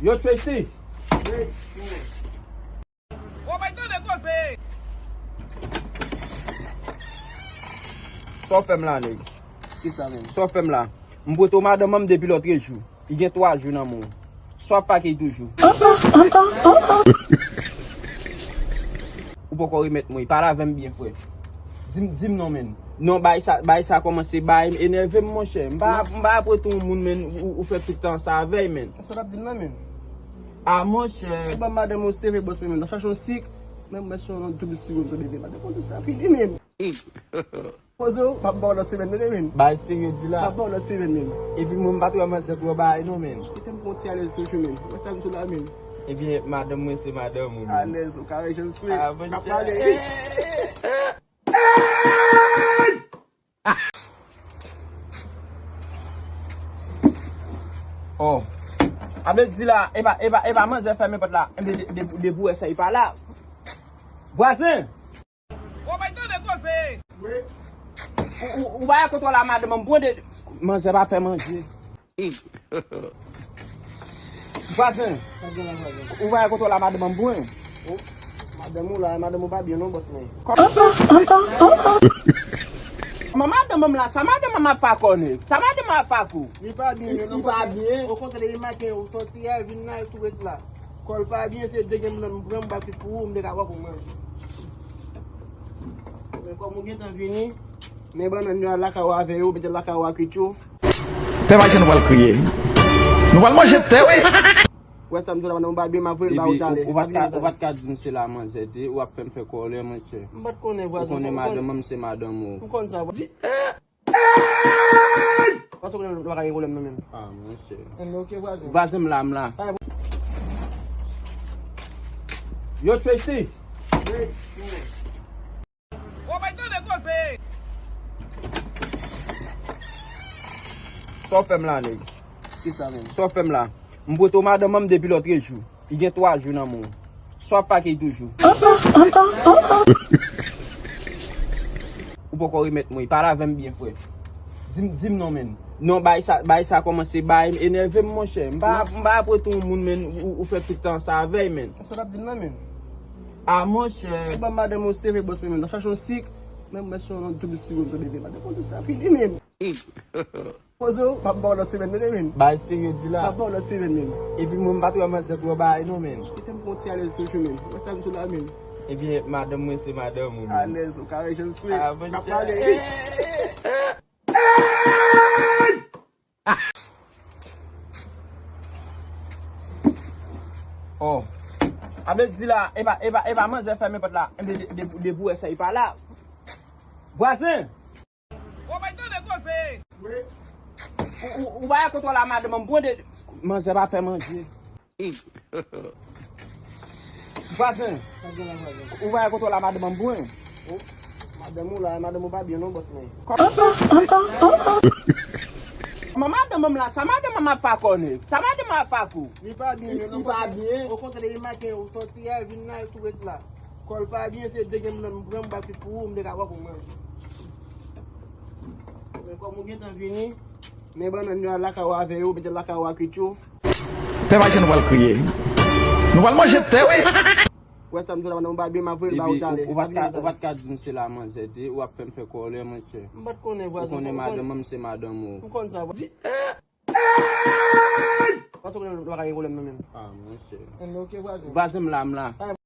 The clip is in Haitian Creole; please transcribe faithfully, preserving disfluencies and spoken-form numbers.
Yo, Tracy! Sa w fè m la, nèg? Kisa menm? Sa w fè m la? M pote w madanm an m depi lòtrejou. Li gen twa jou nan men w. Sa w ap fake l toujou? Ou poko remèt mwen. Pale avè m byen, frè. Di m, di m non, menn. Non, bagay sa, bagay sa kòmanse bay m enève m, monchè. M pa, m pa ap rete yon moun, menn, ou, ou fè tout tan sa avè l, menn. Sa w ap di m nan, menn? A, monchè. Ou ban madanm ou se vre bòs mwen, menn. Nan chache yon sik, menm mwen se yon doub sik ou te bebe. Madanm ou sa pile, menn. Poze w, m ap ba w lòt semèn, tande, menn. Bagay serye w di la. M ap ba w lòt semèn, menn. Epi mwen, m pa t wè manzè twò bagay, non, menn. Kite m pran yon ti alèz toujou, menn. Wè sa m sou la, menn. Ebyen, madanm mwen se madanm ou, menn. Alèz, ou kare jan m swete. A, bon, m ap pale. Oh. A vle di la, e pa, e pa, e pa manzè fèmen pòt la. Ebyen, de, de, depi w wè sa, e pa la. Vwazen! Ou, ou, ou pa wè kote w la madanm an bwen de, manzè pa fè manje. Vwazen. Ou pa wè kote w la madanm an bwen. Oh, madanm ou la, madanm ou pa byen non, bòs mwen. Kòman madanm an la, sa madanm an ap fakone. Sa madanm an ap fako. Li pa byen, li pa byen. Okontrè, li make ou sòti a, vin la, tou ret la. Kò l pa byen, se de gen m nan m pran m ba tout pou ou, m te ka ba pou manje. Men kòm ou gentan vini, men bannann yo al lakay ou avè yo, mete l lakay ou a kwit yo. Pè Mache, nou pral kriye. Nou pral manje tè, wi. Wè sa m di w la, bannann ou pa byen, m ap voye l ba ou talè. Epi ou, ou pa t ka, ou pa t ka di m se la manzè te, ou ap fè m fè kòlè, monchè. M pa t konnen, vwazen. Ou konnen madanm an, m se madanm ou. M konn sa. Di, eh! Paske nou pa ka gen pwoblèm nan menm. Ah, monchè. Enben, ok, vwazen. Vwazen m la, m la. Yo, Tracy! Wi, wi. Sa w fè m la, nèg? Kisa menm? Sa w fè m la? M pote w madanm an m depi lòtrejou. Li gen twa jou nan men w. Sa w ap fake l toujou? Ou poko remèt mwen. Pale avè m byen, frè. Di m, di m non, menn. Non, bagay sa, bagay sa kòmanse bay m enève m, monchè. M pa, m pa ap rete yon moun, menn, ou, ou fè tout tan sa avè l, menn. Sa w ap di m nan, menn? A, monchè. Ou ban madanm ou se vre bòs mwen, menn. Nan chache yon sik, menm mwen se yon doub sik ou te bebe. Madanm ou sa pile, menn. Poze w, m ap ba w lòt semèn, tande, menn. Bagay serye w di la. M ap ba w lòt semèn, menn. Epi mwen, m pa t wè manzè twò bagay non, menn. Kite m pran yon ti alèz toujou, menn. Wè sa m sou la, menn. Ebyen, madanm mwen se madanm ou, menn. Alèz, ou kare jan m swete. Ah, bon, m ap pale. Oh. A vle di la, e pa, e pa, e pa manzè fèmen pòt la. Enben, de, de, depi w wè sa, e pa la. Vwazen! Ou, ou, ou pa wè kote w la madanm an bwen de, manzè pa fè manje. Vwazen. Ou pa wè kote w la madanm an bwen. Oh, madanm ou la, madanm ou pa byen non, bòs mwen. Kòman madanm an la, sa madanm an ap fakone. Sa madanm an ap fako. Li pa byen, li pa byen. Okontrè, li make ou sòti a, vin la, tou ret la. Kò l pa byen, se de gen m nan m pran m ba tout pou ou, m te ka ba pou manje. Men kòm ou gentan vini, men bannann yo al lakay ou avè yo, mete l lakay ou a kwit yo. Pè Mache, nou pral kriye. Nou pral manje tè, wi. Wè sa m di w la, bannann ou pa byen, m ap voye l ba ou talè. Epi ou, ou pa t ka, ou pa t ka di m se la manzè te, ou ap fè m fè kòlè, monchè. M pa t konnen, vwazen. Ou konnen madanm an, m se madanm ou. M konn sa. Di, eh! Paske nou pa ka gen pwoblèm nan menm. Ah, monchè. Enben, ok, vwazen. Vwazen m la, m la.